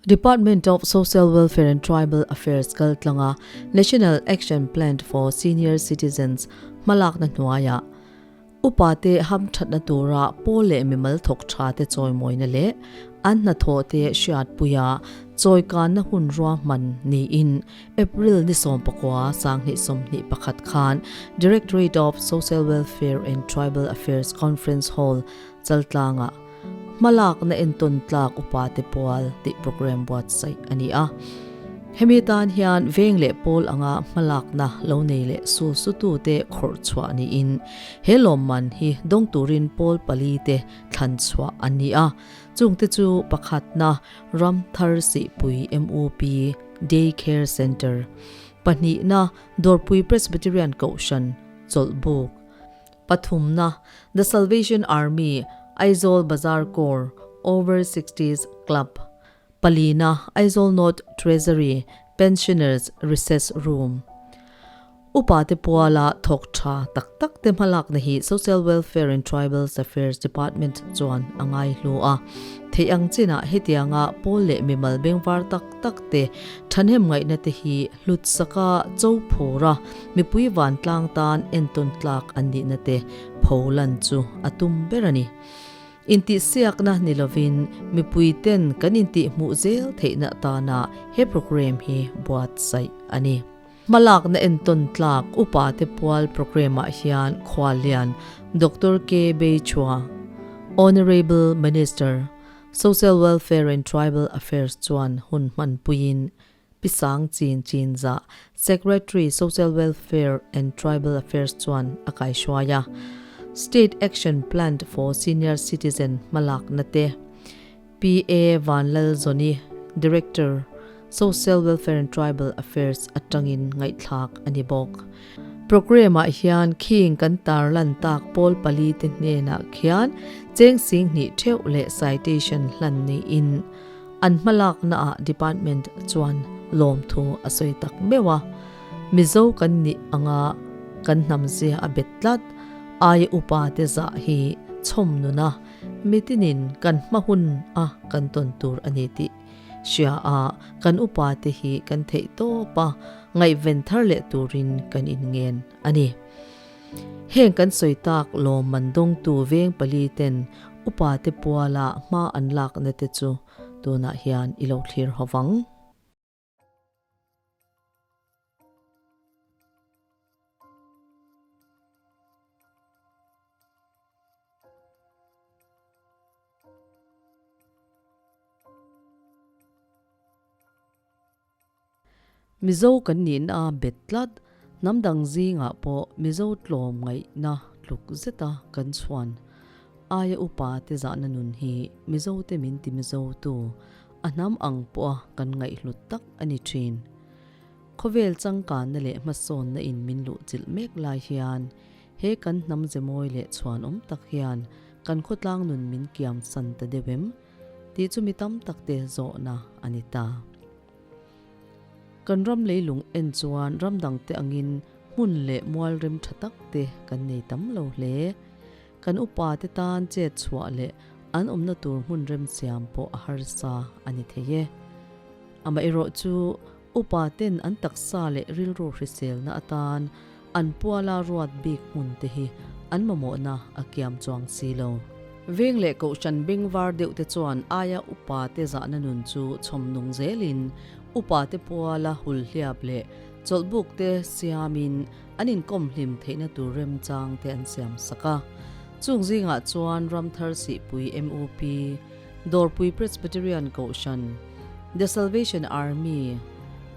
Department of Social Welfare and Tribal Affairs kaltlanga National Action Plan for Senior Citizens hmalakna hnuaiah Upate hamthatna tura pawl leh mimal thawk tha te chawimawina leh an hnathawh te hriatpuia chawikanna hun ruahman niin April ni 19 2021 khan Directorate of Social Welfare and Tribal Affairs Conference Hall Chaltlangah hmalakna entawn tlak upate pual tih program buatsaih a ni a. Hemi tan hian veng leh pawl anga hmalakna lo nei leh su sutute khawrh chhuah niin he lawmman hi dawng turin pawl pali te thlan chhuah an ni a. Chungte chu pakhatna Ramthar Sihpui MUP Day Care Centre, pahnihna Dawrpui Presbyterian Kohhran Chawlhbuk, Pathumna, The Salvation Army, Aizawl Bazar Corps, Over Sixties Club. Palina, Aizawl North Treasury, Pensioners Recess Room. Upa te puala thawk tha tak tak te hmalakna hi Social Welfare and Tribals Affairs Department chuan a ngai hlu a. Theih ang chinah hetianga pawl leh mimal bengvar tak tak te thahnem ngaihna te hi Hlut saka cho phura mipui vantlang tan entawn tlak an nihna te pho lan chu a tum ber a ni. Intihsiakna ni lovin mipui ten kan intihhmuh zel theihna atana he programme hi buatsaih a ni. Hmalakna entawn tlak upa te pual programme ah hian Khualian Doctor K. Beichhua, Honourable Minister, Social Welfare and Tribal Affairs chuan hun hmanpuiin Pi Sang Chin Chin Zah, Secretary, Social Welfare and Tribal Affairs chuan a kaihruai a. State Action Plan for Senior Citizen hmalakna te PA Vanlalzawni, Director, Social Welfare and Tribal Affairs atangin ngaihthlak a ni bawk. Programme-ah hian khing kan tarlan tak pawl pali te hnenah khian cheng sing hnih theuh leh citation hlan niin An hmalaknaah department chuan lawmthu a sawi tak meuh a, Mizo kan nih anga kan hnamzia a bet tlat, aia upa te zah hi chhawm nuna mitinin kan hma hun a kan tawn tur a ni tih hria a, kan upa te hi kan theih tawp a, ngaihven thar leh turin kan inngen a ni. Heng kan sawi tak lawmman dawngtu veng pali ten upa te puala hma an lakna te chu tunah hian i lo thlir ho vang. Mizo kan nihna a bet tlat, hnam dang zingah pawh Mizo tlawm ngaihna tluk zeta kan chhuan. Aia upa te zahna nun hi Mizo te min ti Mizo tu, a hnam ang pawha kan ngaihhlut tak a ni thin. Khawvel changkanna leh hmasawnna in min luhchilh mek lai hian he kan hnam ze mawi leh chhuanawm tak hian kan khawtlang nun min kiam san ta deuh em? Tih chu mi tam tak te zawhna a ni ta. Kan ram leilung en chuan ram dangte angin hmun leh mual rem tha tak te kan nei tam lo hle. Kan upa te tan chet chhuah leh an awmna tur hmun rem siam pawh a harsa a ni thei e. Amaherawh chu upa ten an taksa leh rilru hriselna atan an puala ruat bik hmun te hi an mamawhna a kiam chuang si lo. Veng leh kohhran bengvar deuh te chuan aia upa te zahna nun chu chhawm nung zelin upa te puala hul hliap leh chawlhbuk te siamin an inkawm hlim theihna tur remchang te an siam sak a. Chung zingah chuan Ramthar Sihpui MUP, Dawrpui Presbyterian Kohhran, The Salvation Army,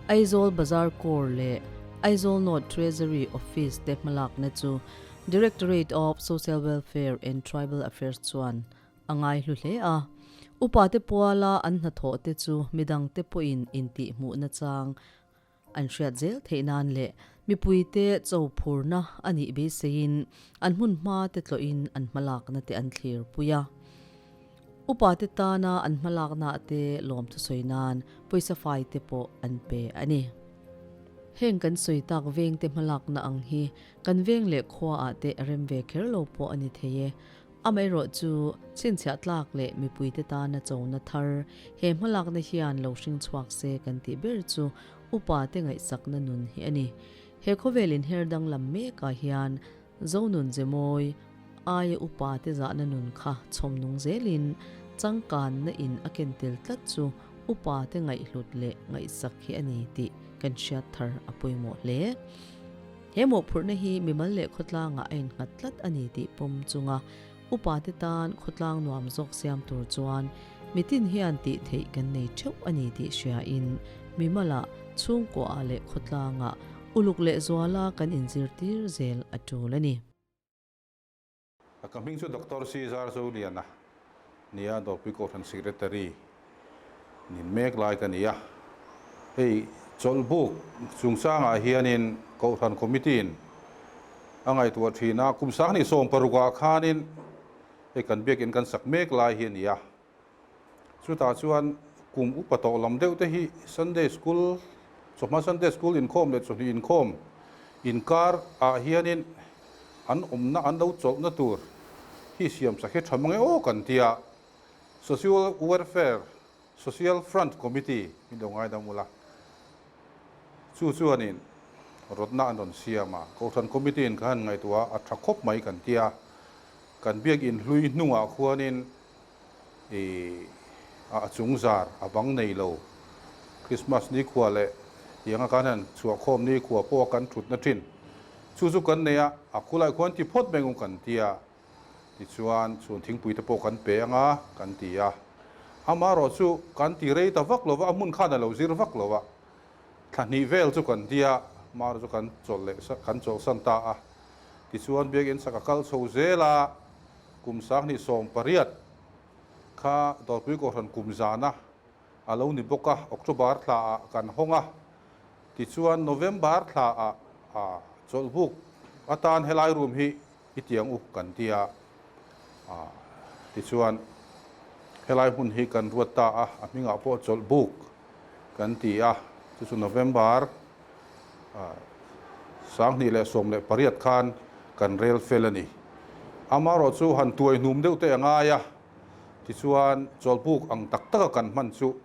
Aizawl Bazar Corps leh Aizawl North Treasury Office te hmalakna chu Directorate of Social Welfare and Tribal Affairs chuan a ngaihlu hle a. Upa te puala an hnathawh te chu midang te pawhin intihhmuhna chang an hriat zel theih nan leh mipuite cho phurna a nih beiseiin an hmun hma te tlawhin an hmalakna te an thlir pui a. Upa te tana an hmalakna te lawmthu sawi nan pawisa fai te pawh an pe a ni. Heng kan sawi tak veng te hmalakna ang hi kan veng leh khua ah te a rem ve kher lo pawh a ni thei e. Amaherawhchu, chhinchhiah tlak leh mipuite tana chona thar he hmalakna hian lo hring chhuak se kan tih ber chu upa te ngaihsakna nun hi a ni. He khawvel inher danglam mekah hian Zonun Zemawi aia upa te zahna nun kha chhawm nung zelin changkanna in a ken tel tlat chu upa te ngaihhlut leh ngaihsak hi a ni tih kan hriat thar a pawimawh hle. He mawhphurhna hi mimal leh khawtlangah a innghat tlat a ni tih pawm chunga upa te tan khawtlang nuam zawk siam tur chuan mitin hian tih theih kan nei theuh a ni tih hriain mimalah chhungkuaah leh khawtlangah uluk leh zuala kan inzirtir zel a tul a ni. Ka hming chu Doctor Caesar Zoliana nia Dawrpui Kohhran Secretary nin mek lai ka ni a. Hei chawlhbuk chungchangah hianin Kohhran Committee-in a ngaihtuah thin a, kum sanghnih 16 ah khanin hei kan biakin kan sak mek lai hi a ni a. Chutah chuan kum upa tawh lam deuh te hi Sunday School, chawhma Sunday School inkhawm leh chawhni inkhawm inkar ah hianin an awmna an lo chawlhna tur hi siam sak hi tha mang e aw kan ti a, Social Welfare, Social Front Committee min lo ngaidam ula, chu chuanin rawtna an rawn siam a, Kohhran Committee in khan ngaihtuah a tha khawp mai kan ti a, kan biakin hlui hnungah khuanin I a chung zar a bang nei lo. Christmas ni khua leh tianga kan han chhuahkhawm ni khua pawh a kan thutna thin. Chu chu kan nei a, a khulai khuan ti phawt mai ngun kan ti a. Tichuan chhun thingpui te pawh kan pe anga kan ti a. Amaherawh chu kan ti rei ta vak lova, a hmun khan a lo zir vak lova. Thla hnih vel chu kan ti a, amaherawh chu kan chawlh leh kan chawlhsan ta a. Tichuan biakinn sak a kal chho zel a. Kum 2018 kha Dawrpui Kohhran kum zana a lo ni bawk a, October thlaah kan hawng a, tichuan November thlaah chawlhbuk atan helai room hi i tiang u kan ti a, tichuan helai hmun hi kan ruat ta a, a hmingah pawh chawlhbuk kan ti a, chu chu November 2018 khan kan rel fel a ni. Amaherawh chu han tuai hnum deuh te a ngai a, tichuan chawlhbuk ang tak taka kan hman chu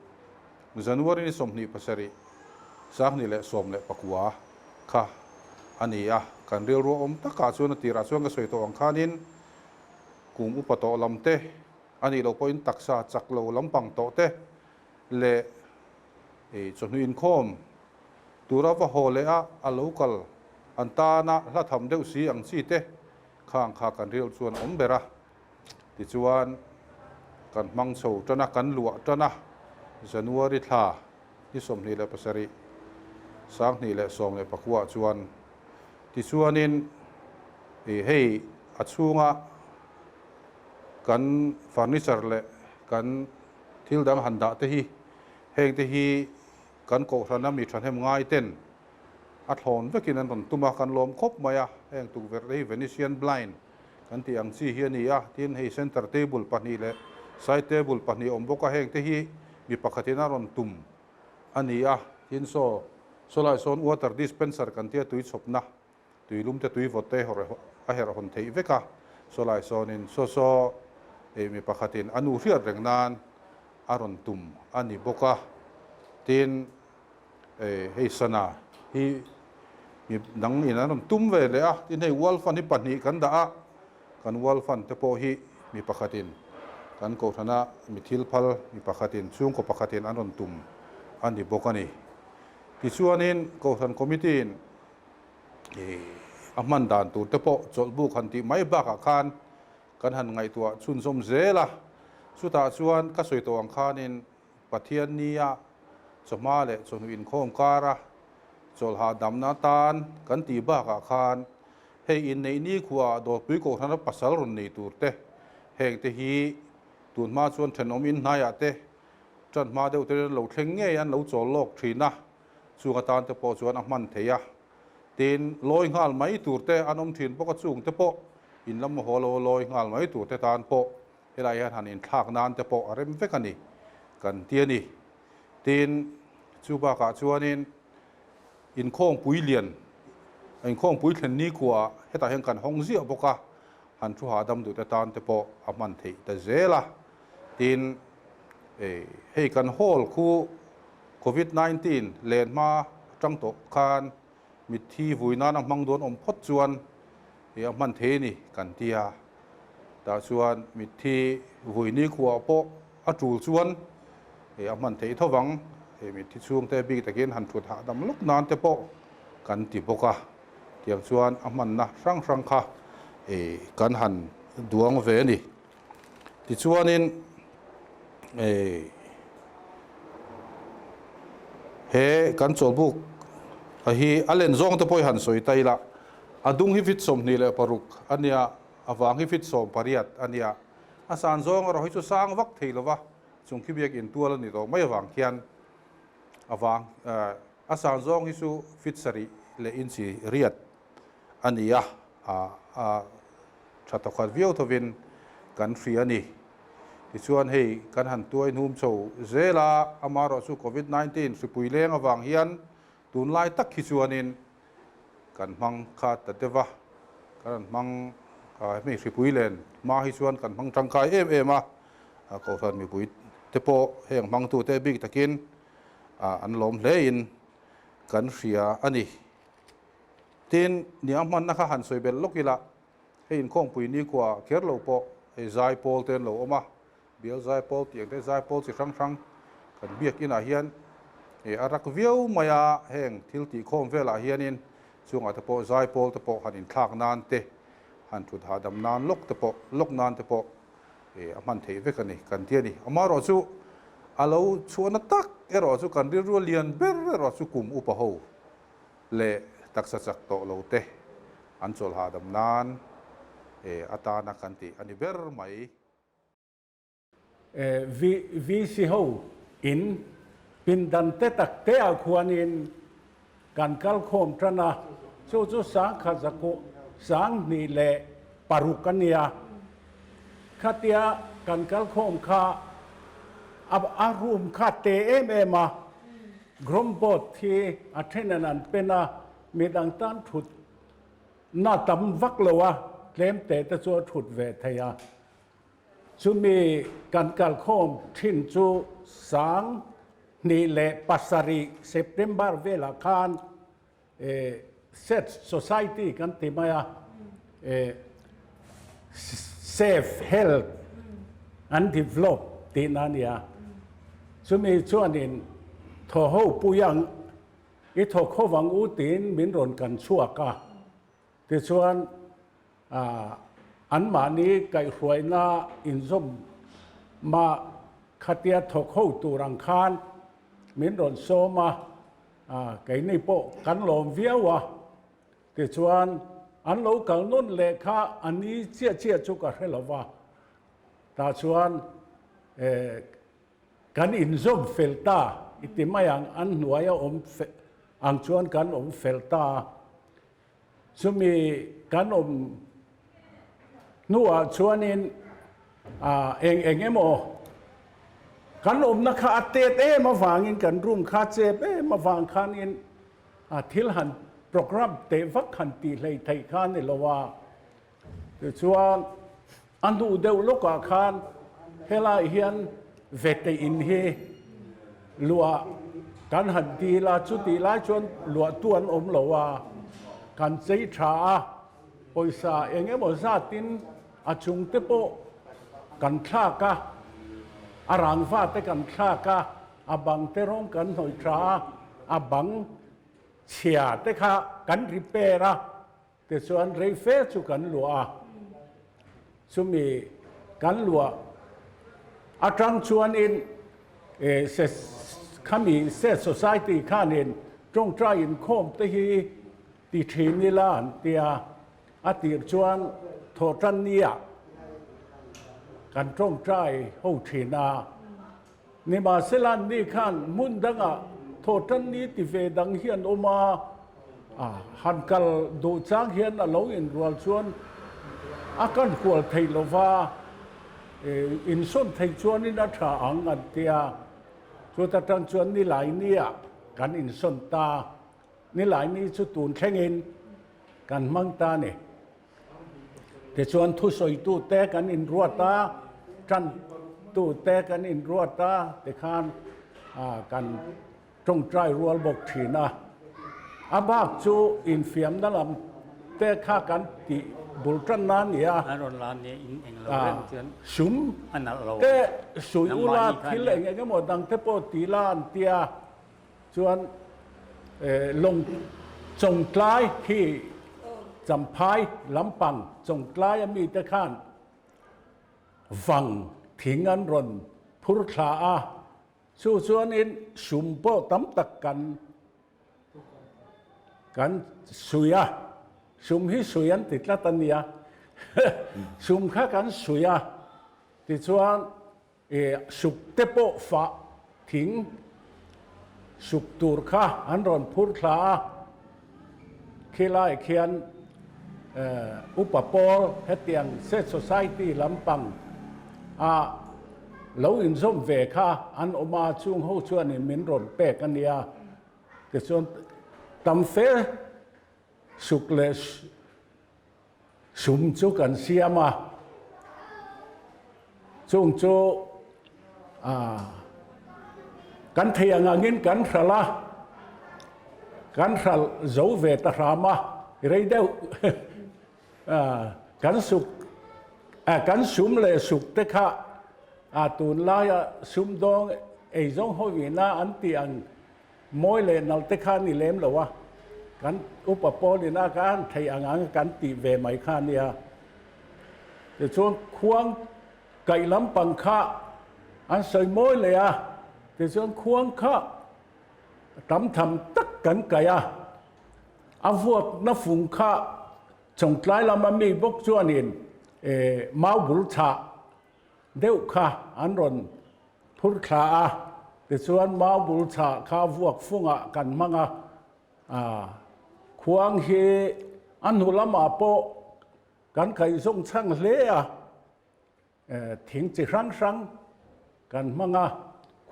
January ni 27, 2019 kha a ni a. Kan rilru awm takah chuan a tirah chuan ka sawi tawh ang khanin kum upa tawh lam te, a nih loh pawhin taksa chak lo lampang tawh te leh chawhnu inkhawm Tura va haw leh a, a lo kal an tana hla tham deuh si ang chi te khang kha kan ril chuan a awm ber a. Tichuan, kan hmang chho tan a, kan luah tan a, January thla ni 27, 2019 ah chuan tichuanin hei a chhunga kan furniture leh kan thil dang han dah te hi heng te hi Kan kohhrana mi thahnem ngai ten a thlawn vekin an rawn tum a, kan lawm khawp mai a, heng tukverh te hi Venetian blind kan tih ang chi hi a ni a, tin hei center table pahnih leh side table pahnih a awm bawk a, heng te hi mi pakhatin a rawn tum a ni a, tin saw sawlai sawn water dispenser kan tia tui chhawpna tui lum te tui vawt te a herh hawn theih vek a, sawlai sawnin saw saw mi pakhatin a nu hriat reng nan a rawn tum a ni bawk a, tin hei sana hi mi dang in an rawn tum ve leh a, tin hei wall fan hi pahnih kan dah a, kan wall fan te pawh hi mi pakhatin kan kohhrana mi thil phal mi pakhatin chhungkaw pakhatin an rawn tum a ni bawk a ni. Tichuanin kohhran committee in a hman dan tur te pawh chawlhbuk han tih mai bakah khan kan han ngaihtuah chhunzawm zel a, chutah chuan ka sawi tawh ang khanin Pathian nia chawhma leh chawhnu inkhawm kara chawlhah damna atan kan tih bakah khan hei inneih nikhuaah Dawrpui Kohhrana pasal rawn nei tur te heng te hi tunhma chuan thenawm inhnaiah te tan hma deuh te lo thleng ngei an lo chawl lawk thin a. Chung atan te pawh chuan a hman thei a, tin lawi nghal mai tur te an awm thin bawk a, chung te pawh in lam haw lo lawi nghal mai tur te tan pawh helai hian han inthlak nan te pawh a rem vek a ni kan ti a ni. Tin, chu bakah chuanin inkhawngpui lian, inkhawngpui thlen ni kuaah hetah hian kan hawng ziah bawk a. han thu hahdam duh te tan te pawh a hman theih ta zel a. Tin, hei kan hall khu Covid 19 len hma atang tawh khan mitthi vui nana hmang dawn awm phawt chuan a hman thei a ni kan ti a. Tah chuan mitthi vui nikhuah pawh a tul chuan a hman theih tho vang. Mitthi chhungte bik takin han thut hahdam lawk nan te pawh kan ti bawk a. Tiang chuan a hmanna hrang hrang kha kan han duang ve a ni. Tichuanin he kan chawlhbuk a hi a len zawng te pawh hi han sawi ta ila, a dung hi fit 26 a nia, a vang hi fit 18 a nia, a san zawng erawh hi chu sang vak thei lova, chung khi biakin tual a ni tawh mai avang khian a vang a san zawng hi chu fit 7 leh inchi riat a ni a, a tha tawkhat viau thovin kan hria a ni. Tichuan hei kan han tuai hnum chho zel a, amaherawhchu Covid 19 hripui leng avang hian tunlai tak hi chuanin kan hmang kha ta deuh a, kan han hmang hemi hripui len hma hi chuan kan hmang tangkai em em a, Kohhran mipui te pawh heng hmangtute bik takin an lawm hlein kan hria a ni. Tin, nia hmanna kha han sawi belh lawk ila, hei inkhawmpui nikhua kher lo pawh hei zaipawl te an lo awm a, bial zaipawl tih ang te zaipawl chi hrang hrang kan biakinah hian hei a rak viau mai a, heng thil tihkhawm velah hianin chungah te pawh zaipawl te pawh han inthlak nan te, han thut hahdam nan lawk te pawh lawk nan te pawh hei a hman theih vek a ni kan ti a ni. Amaherawh chu a lo chhuahna tak erawh chu kan rilru lian ber erawh chu kum upa ho leh taksa chak tawh lo te an chawlh hahdam nan atana kan tih a ni ber mai. VC ho in pindan te tak te ah khuanin kan kal khawm tan a, chu chu sangkhat 2006 a nia. Khatia kan kal khawm kha a room kha te em em a, Grombot hi a thenin an pen a, midang tan thut na tam vak lo a, tlem te te chu a thut ve thei a. Chumi kan kalkhawm thin chu 2007 September velah khan Set Society kan ti mai a, Safe Health an develop tihna a ni a. Chumi chuanin thaw ho pui ang, i thawk ho vang u tiin min rawn kan chhuak a. Tichuan anmahni kaihhruaina inzawm mah khatia thawk ho tur ang khan min rawn sawm a. A, keini pawh kan lawm viau a, tichuan an lo kal nawn leh kha a ni chiah chiah chu ka hre lo va, tah chuan eh kan inzawm fel ta i ti mai ang, an hnuai a awm ang chuan kan awm fel ta a, chumi kan awm hnuah chuanin eng eng emaw kan awmna kha a tet em avangin kan room kha chep em avang khanin thil han program teh vak han tih hlei theih kha a ni lo a. Tichuan a hnu deuh lawkah khan helai hian vete in hi luah kan han dil a, chutih lai chuan luahtu an awm lo a, kan chei tha a, pawisa eng emaw zatin A chung te pawh kan thlak a, a rangva te kan thlak a, a bang te rawng kan hnawih tha a, a bang chhia te kha kan repair a, tichuan rei fe chu kan luah a. Chumi kan luah atang chuanin khami State Society khanin tawngtai inkhawm te hi ti thin ila an tia. A tir chuan thawhtan nia kan tawngtai ho thin a, nimahsela ni khan hmun dangah thawhtan ni ti ve dang hi an awm a, han kal duh chang hian a lo inrual chuan a kan kual theih lo va, insawn theih chuanin a tha ang an ti a, chuta tang chuan nilai nia kan insawn ta. Nilaini chu tun thlengin kan hmang ta a ni. Tichuan thusawitute kan inruat a, tantute kan inruat a, tikhan kan tawngtai rual bawk thin a. A bak chu infiamna lam te kha kan tih bul tan na a ni a. Sum te sui ula thil eng eng emaw dang te pawh ti la an tia chuan lawng chawngtlai khi champhai lampang chawngtlai a mite khan vang thing an rawn phur thla a. Chu chuanin sum pawh tam tak kan kan sui a, sum hi sui an ti tlat a nia, sum kha kan sui a, tichuan ih suk te pawh fah thing suk tur kha an rawn phur thla a, khilai khian Upa pawl hetiang State Society lampang a lo inzawm ve kha an awm a, chung ho chuanin min rawn pek a nia. Tichuan tam fe suk leh sum chu kan siam a, chung chu kan thei ang angin kan hralh a, kan hralh zo ve ta hram a, rei deuh kan suk kan sum leh suk te kha tunlaia sumdawng eizawng ho ina an tih ang Mawi leh nal te kha ni lem lo a, kan upa pawlin a kan theih ang ang kan tih ve mai kha a nia. Tichuan khuang kaih lampang kha an sawi mawi leh a, tichuan khuang kha tam tham tak kan kaih a, a vuakna fung kha chawngtlai lama mi bawk chuanin mau bul chhah deuh kha an rawn phur thla a, tichuan mau bul chhah kha vuak fungah kan hmang a, khuang hi a hnu lamah pawh kan kaih zawng chhang hle a, thing chi hrang hrang kan hmang a,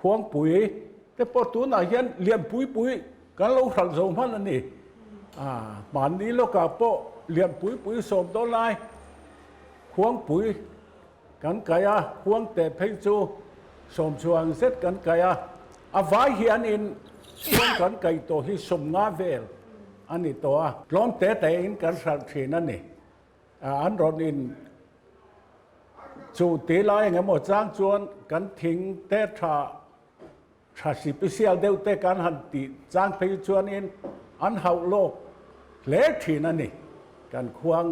khuangpui te pawh tunah hian lian pui pui kan lo hralh zo hman a ni, mahni lawkah pawh lian pui pui sawm dawn lai khuangpui Kan kai a, khuang teh phei chu sawmchhuang zet kan kai a, a vai hianin khuang kan kai tawh hi 50 vel a ni tawh a, tlawm te tein kan hralh thin a ni. An rawn in chu ti lai eng emaw chang chuan kan thing te tha tha sipisial deuh te kan han tih chang phei chuanin an hauh lawk hle thin a ni. Kan khuang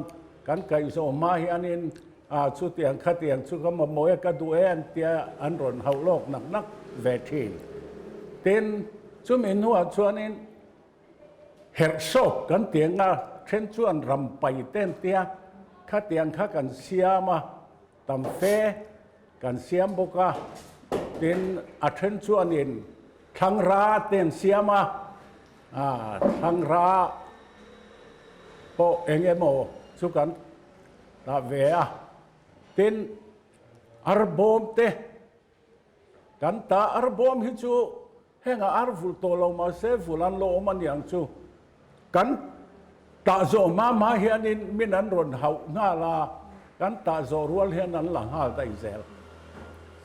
kan kaih zawh hma hianin a chutiang khatiang chu ka mamawh e ka duh e an tia an rawn hauh lawk nak nak ve thin. Tin, chumi hnuah chuanin herh sawk kan ti anga then chuan ram pai te an tia khatiang kha kan siam a. Tam fe kan siam bawk a, tin a then chuanin thlangra te an siam a, thlangra pawh eng emaw chu kan dah ve a, tin arbawm te kan ta, arbawm hi chu Hengah ar vulh tawh lo mahse vulh an lo awm a niang chu. Kan tah zawh hma hma hianin min an rawn hauh nghal a, kan tah zawh rual hian an la nghal daih zel.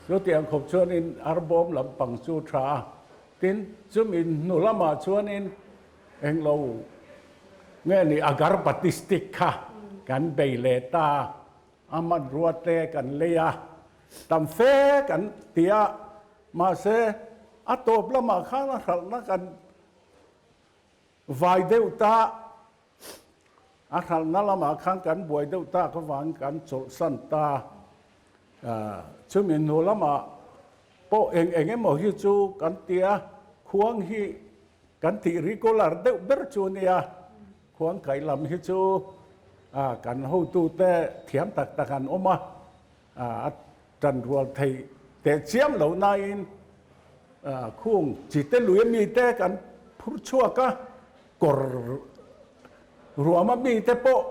Chutiang khawp chuanin ar bawm lampang chu tha a, tin chumi hnu lamah chuanin englo nge ni agarbati stick kha kan bei leh ta a, a hmanrua te kan lei a, tam fe kan ti a. Mahse, a tawp lamah khan a hralhna kan vai deuh ta, a hralhna lamah khan kan buai deuh tak avangin kan chawlhsan ta. Chumi hnu lamah pawh eng eng emaw hi chu kan ti a, khuang hi kan tih regular deuh ber chu a nia, khuang kaih lam hi chu kan hotute thiam tak tak an awm a, a Tan rual thei teh chiam lo nain khung chi te lui ami te kan phur chhuak a, kawr ruam ami te pawh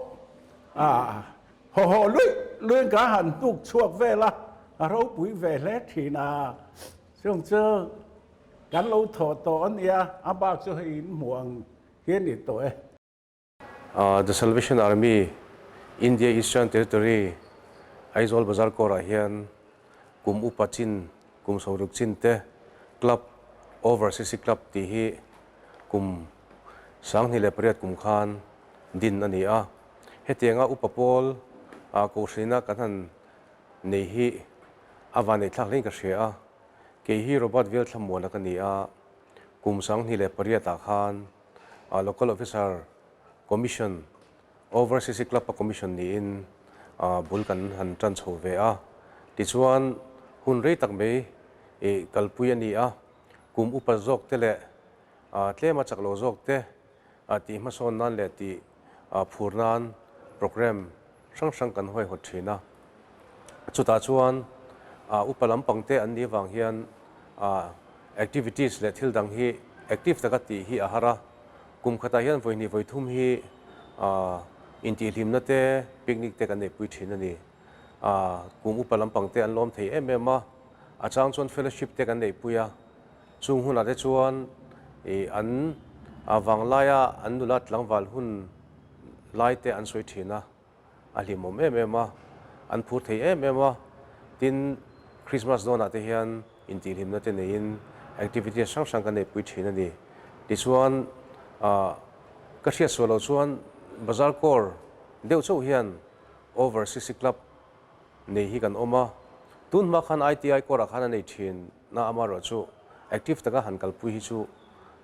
haw haw luih luiin ka han hnuk chhuak vel a, a ropui ve hle thin a. Chung chu kan lo thawh tawh a nia, a bak chu hei in hmuh ang hi a ni tawh e. The Salvation Army India Eastern Territory Aizawl Bazar Corps-ah hian kum upa chin, kum sawruk chin te club, Over CC Club tih hi kum 2008 kum khan din a ni a. Hetianga upa pawl kohhrina kan han nei hi a vaneihthlak hlein ka hria a. Kei hi Robert Velthlamuana ka ni a, kum 2008 ah khan Local Officer Commission, Over CC Club a Commission niin bul kan han tan chho ve a. Tichuan hun rei tak mai kalpui a ni a, kum upa zawk te leh tlema chak lo zawk te tih hmasawn nan leh tih phur nan program hrang hrang kan huaihawt thin a. Chutah chuan upa lampang te an nih avang hian activities leh thil dang hi active taka tih hi a har a. Kum khatah hian vawi hnih vawi thum hi intihhlimna te, picnic te kan neihpui thin a ni. Kum upa lampang te an lawm thei em em a, a chang chuan fellowship te kan neihpui a. Chung hunah te chuan an vanglaia an nula tlangval hun lai te an sawi thin a, a hlimawm em em a, an phur thei em em a. Tin, Christmas dawnah te hian intihhlimna te neiin activities hrang hrang kan neihpui thin a ni. Tichuan, ka hriat sual loh chuan Bazar Corps deuh chauh hian Over CC Club nei hi kan awm a, tun hma khan ITI Corps ah khan a nei thin na amaherawhchu active taka han kalpui hi chu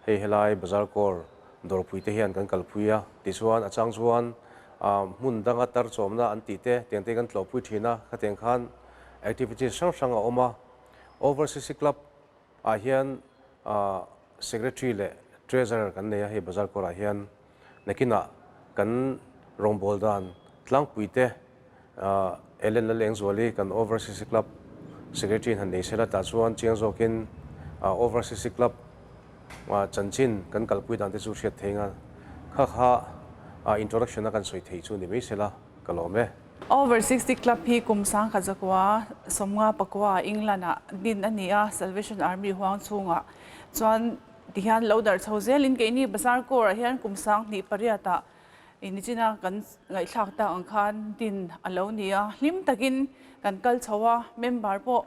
hei helai Bazar Corps dawrpui te hian kan kalpui a, tichuan a chang chuan hmun danga tar chawmna an tih te tiang te kan tlawhpui thin a, khatiang khan activities hrang hrang a awm a, Over CC Club ah hian Secretary leh Treasurer kan nei a, hei Bazar Corps ah hian nakinah kan rawngbâwl dan tlangpui te Ellen Lalengzuali kan Over CC Club Secretary han nei sela tah chuan chiang zawkin Over CC Club chanchin kan kalpui dan te chu hriat thei nga kha kha introduction a kan sawi thei chu ni mai sela ka lawm e. Over 60 Club hi kum 1954 England-ah din a ni a, Salvation Army huang chhungah chuan tihian lo darh chho zelin keini Bazar Corps-ah hian kum 2008-ah Nichina kan ngaihthlak tak ang khan din a lo ni a, hlim takin kan kal chho a, member pawh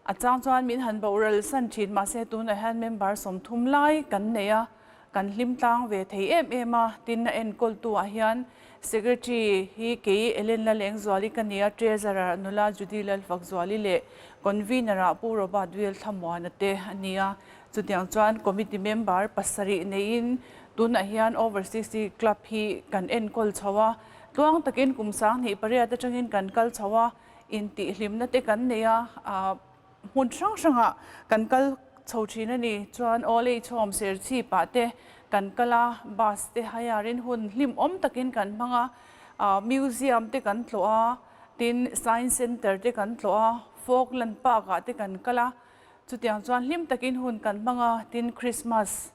a chang chuan min han boral san thin mahse tunah hian member 30 lai kan nei a, kan hlim tlang ve thei em em a, tin a enkawltu ah hian Secretary hi kei Ellen Lalengzuali ka ni a, Treasurer nula Judy Lalfakzuali leh Convener ah Pu Robert Will Thlamuana te a ni a, chutiang chuan Committee member pasarih neiin Tunah hian Over 60 Club hi kan enkawl chho a, tluang takin kum 2008 atangin kan kal chho a, intihhlimna te kan nei a, hmun hrang hrangah kan kal chho thin a ni. Chuan Old Age Home Serchhipah te kan kal a, bus te hire-in hun hlimawm takin kan hmang a, museum te kan tlawh a, tin Science Centre te kan tlawh a, Folkland Park-ah te kan kal a, chutiang chuan hlim takin hun kan hmang a, tin Christmas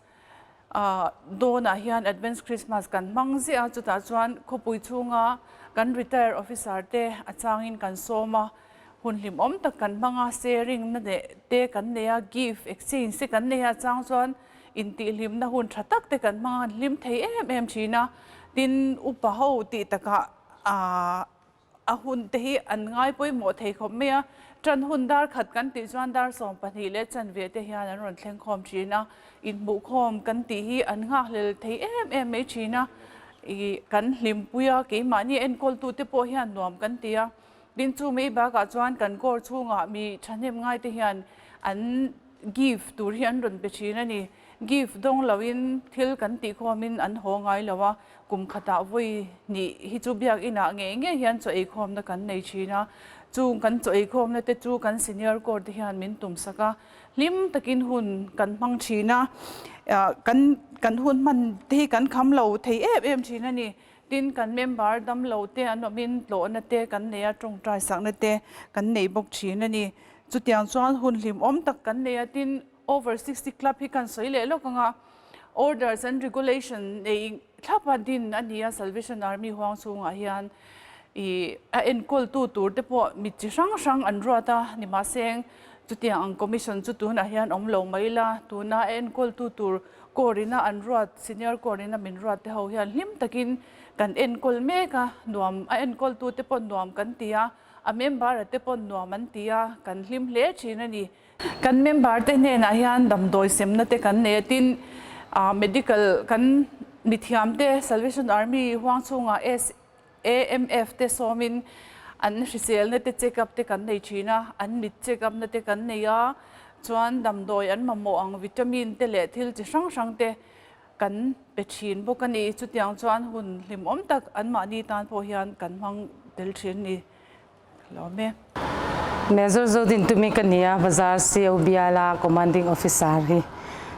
Dawnah hian Advance Christmas kan hmang ziah a, chutah chuan khawpui chhunga kan retire officer te a changin kan sawm a, hun hlimawm tak kan hmang a, sharing na te kan nei a, gift exchange te kan nei a, a chang chuan intihhlimna hun tha tak te kan hmang a, an hlim thei em em thin a, tin upa ho tih takah A hun te hi an ngai pawimawh thei khawp mai a, ṭan hun dar khat kan tih chuan dar 12 leh chanve te hian an rawn thleng khawm ṭhin a, inhmuhkhawm kan tih hi an nghakhlel thei em em mai ṭhin a, ih kan hlimpui a, keimahni enkawltute pawh hian nuam kan ti a, tin chu mai bakah chuan kan kawr chhungah mi ṭhahnem ngai te hian an gift tur hi an rawn pe ṭhin a ni. Gift dawng loin thil kan tih khawmin an haw ngai lo a, kum khatah vawi hnih hi chu biakinah ngei ngei hian chaw ei khawmna kan nei thin a, chung kan chaw ei khawmna te chu kan senior court te hian min tumsak a, hlim takin hun kan hmang thin a, kan kan hun hman te hi kan kham lo thei em em thin a ni. Tin, kan member damlo te an awmin tlawhna te kan nei a, tawngtai sakna te kan nei bawk thin a ni. Chutiang chuan hun hlimawm tak kan nei a, tin, Over 60 Club hi kan sawi leh lawk ang a, Orders and Regulation nei thlap a din a ni a, Salvation Army huang chhungah hian ih a enkawltu tur te pawh mi chi hrang hrang an ruat a, nimahseng Chutiang ang commission chu tunah hian awm lo mai ila, tuna a enkawltu tur Corps-ina an ruat, Senior Corps-ina min ruat te ho hian hlim takin kan enkawl mek a, nuam a enkawltu te pawh nuam kan ti a, a member-a te pawh nuam an ti a, kan hlim hle thin a ni. Kan member te hnenah hian damdawi semna te kan nei a, tin medical kan mithiam te Salvation Army huang chhungah SAMF te sawmin an hriselna te check up te kan nei thin a, an mit check up na te kan nei a, chuan damdawi an mamawh ang vitamin te leh thil chi hrang hrang te kan pe thin bawk a ni. Chutiang chuan hun hlimawm tak anmahni tan pawh hian kan hmang tel thin a ni. Lawm e. Major Zodin tumi ka ni a, Bazar CO biala Commanding Officer hi.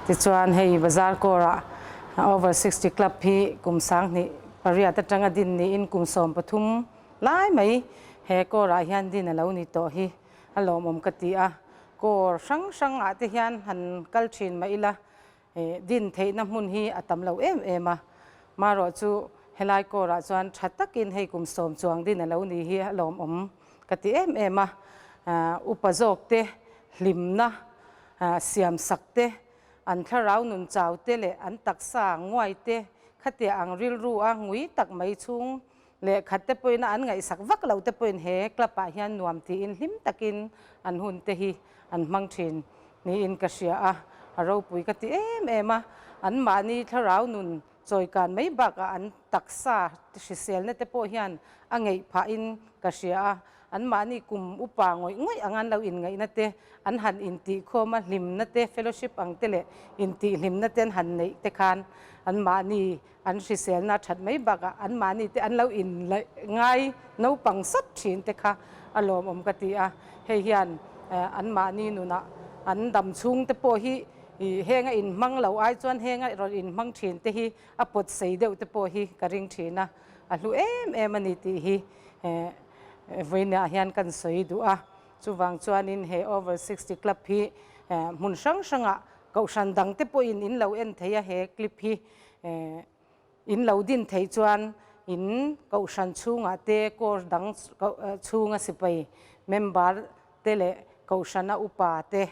Tichuan hei Bazar Corps ah Over 60 Club hi kum 2008 atanga din niin kum 13 lai mai he Corps ah hian din a lo ni tawh hi a lawmawm ka ti a. Corps hrang hrang ah te hian han kal thin mah ila Din theihna hmun hi a tam lo em em a, marawh chu helai kawrah chuan tha takin hei kum sawm chuang din a lo ni hi a lawmawm ka ti em em a. Upa zawk te hlimna siam sak te, an thlarau nun chau te leh an taksa nguai te khatia ang rilru a ngui tak mai chhung leh khat te pawhin an ngaihsak vak lo te pawhin he club ah hian nuam tiin hlim takin an hun te hi an hmang thin niin ka hria a, a ropui ka ti em em a, an mahni thlarau nun chawikan mai bakah an taksa hriselna te pawh hian a ngeih phahin ka hria a, an mahni kum upa ngawih ngawih ang an lo inngaihna te, an han intihkhawm a hlimna te, fellowship ang te leh intihhlimna te an han neih te khan an mahni An hriselna that mai bakah anmahni te an lo in ngai naupang sawt thin te kha a lawmawm ka ti a. Hei hian anmahni nunah an dam chhung te pawh hi henga inhmang lo ai chuan henga rawn inhmang thin te hi a pawt sei deuh te pawh hi ka ring thin a, a hlu em em a ni tih hi vawiinah hian kan sawi duh a. Chuvang chuanin he Over 60 Club hi hmun hrang hrangah kohhran dangte pawhin in lo en thei a he clip hi. In lo din theih chuan in kohhran chhungah te course dang chhunga sipai member te leh kohhrana upa te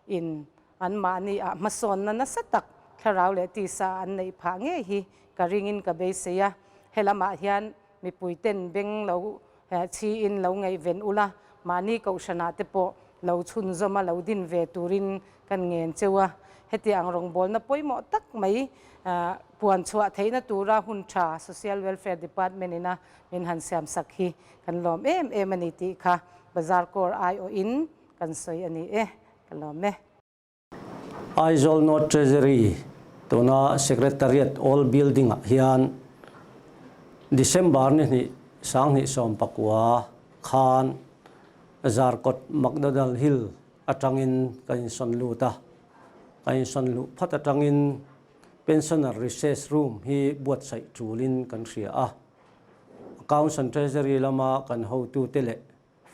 in anmahni ah hmasawnna nasa tak thlarau leh tisa an neih phah ngei hi ka ringin ka beisei a. Helamah hian mipui ten beng lo chhiin lo ngaihven ula, mahni kohhranah te pawh lo chhunzawma lo din ve turin kan ngen cheu a. Heti ang rawngbawlna pawimawh tak mai puan chhuah theihna tura hun tha Social Welfare Department ina min han siamsak hi kan lawm em em a ni tih kha Bazar Corps aiawhin kan sawi a ni e. Ka lawm e. Aizawl North Treasury tuna Secretariat Old Building ah hian December ni hnih 2019 khan Zarkawt McDonald Hill atangin kan insawn lut a, kan insawn luh phat atangin Pensioner Recess Room hi buatsaih tulin kan hria a, Accounts and Treasury lama kan hotute leh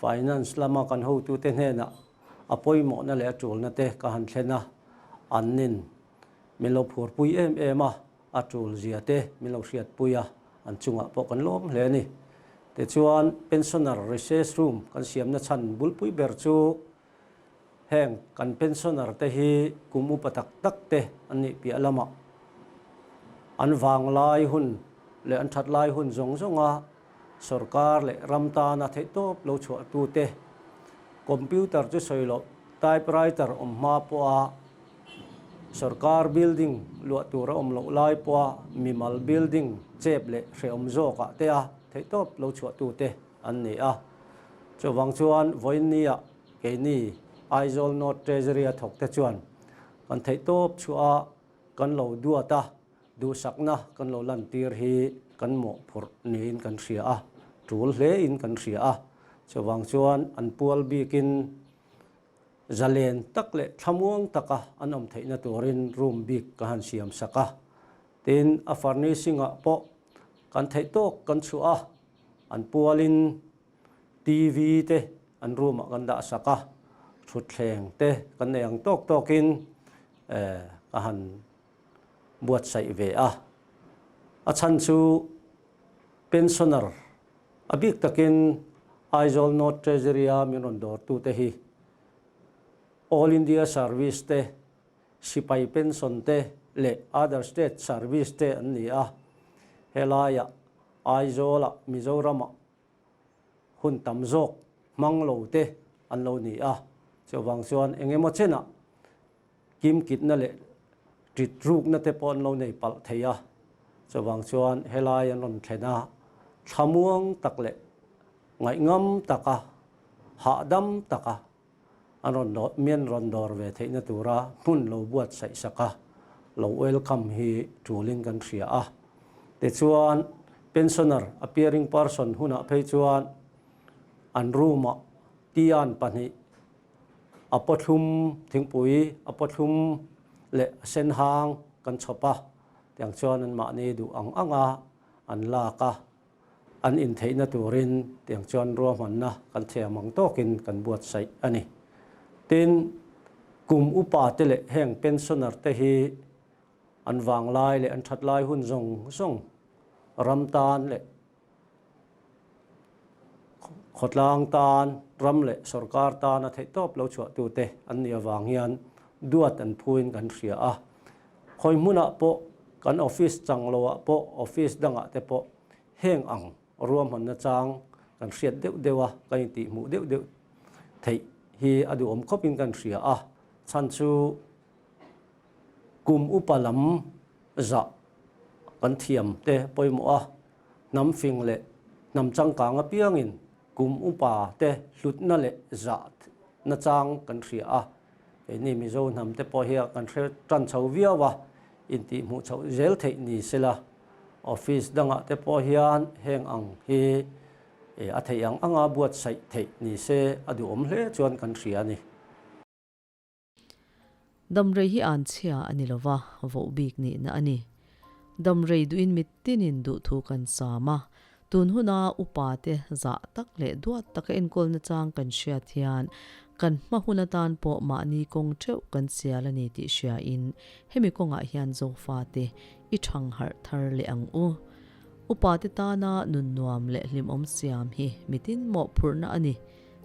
Finance lama kan hotute hnenah a pawimawhna leh a tulna te ka han thlen a, an nin min lo phurpui em em a, a tul zia te min lo hriatpui a, an chungah pawh kan lawm hle a ni. Tichuan, Pensioner Recess Room kan siamna chhan bulpui ber chu heng kan pensioner te hi kum upa tak tak te an nih piah lamah an vanglai hun leh an that lai hun zawng zawnga Sorkar leh ram tana theihtawp lo chhuahtute computer chu sawi loh typewriter awm hma pawha sorkar building luah tur a awm loh lai pawha mimal building chep leh hrehawm zawkah te a theihtawp lo chhuahtute an ni a. Chuvang chuan vawiinnia keini Aizawl North Treasury a thawkte chuan kan theihtawp chhuah a kan lo duat a, Duhsakna kan lo lantir hi kan mawhphurh niin kan hria a, tul hlein kan hria a. Chuvang chuan an pual bikin zalen tak leh thlamuang taka an awm theihna turin room bik ka han siam sak a. Tin, a furnishing-ah pawh kan theih tawk kan chhuah a, an pualin TV te an room-ah kan dah sak a, thutthleng te kan nei ang tawk tawkin ka han buatsaih ve a. A chhan chu pensioner a bik takin Aizawl North Treasury-a min rawn dawrtute hi All India Service te, sipai pension te leh other state service te an ni a. Helaiah Aizawlah Mizoramah hun tam zawk hmang lo te an lo ni a. Chuvang chuan eng emaw chenah kimkitna leh ṭit rukna te pawh an lo nei palh thei a. Chuvang chuan helai an rawn thlen a, thlamuang tak leh ngaihngam taka, hahdam taka an rawn dawr, mian rawn dawr ve theihna tura hmun lo buatsaih sak a, lo welcome hi ṭulin kan hria a. Tichuan, pensioner appearing person hunah phei chuan an room-ah tian pahnih, a pawthlum thingpui, a pawthlum leh a sen hang kan chhawp a, tiang chuan anmahni duh ang anga an lak a. An intheihna turin tiang chuan ruahmanna kan thiam ang tawkin kan buatsaih a ni. Tin, kum upa te leh heng pensioner te hi an vanglai leh an that lai hun zawng zawng ram tan leh khawtlang tan, ram leh sorkar tana theihtawp lo chhuahtute an nih avang hian duat an phuin kan hria a. Khawi hmunah pawh kan office chang loah pawh office dangah te pawh heng ang ruahmanna chang kan hriat deuh deuh a, kan intihhmuh deuh deuh theih hi a duhawm khawpin kan hria a. Chhan chu kum upa lam zah kan thiam te pawimawh a, hnam fing leh hnam changkang apiangin kum upa te hlutna leh zahna chang kan hria a. Keini Mizo hnam te pawh hi kan hre tan chho viau a, intihhmuh chhoh zel theih ni sela, office dangah te pawh hian heng ang hi a theih ang anga buatsaih theih ni se a duhawm hle chuan kan hria a ni. Damrei hi an chhia a ni lova, voh bik nihna a ni. Damrei duhin mitinin duhthu kan sam a, Tun huna upate zah tak leh duat taka enkawlna chang kan hriat hian kan hma hun atan pawh mahni kawng theuh kan sial a ni tih hriain hemi kawngah hian Zofate i thang harh thar leh ang u. Upate tana nun nuam leh hlimawm siam hi mitin mawhphurhna a ni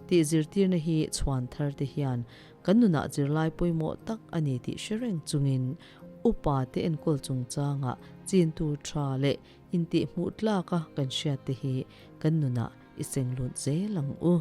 tih zirtirna hi chhuan thar te hian kan nunah zirlai pawimawh tak a ni tih hre reng chungin upate enkawl chungchangah chin tur tha leh Intihhmuh tlaka kan hriatte hi kan nunah i seng lut zel ang u.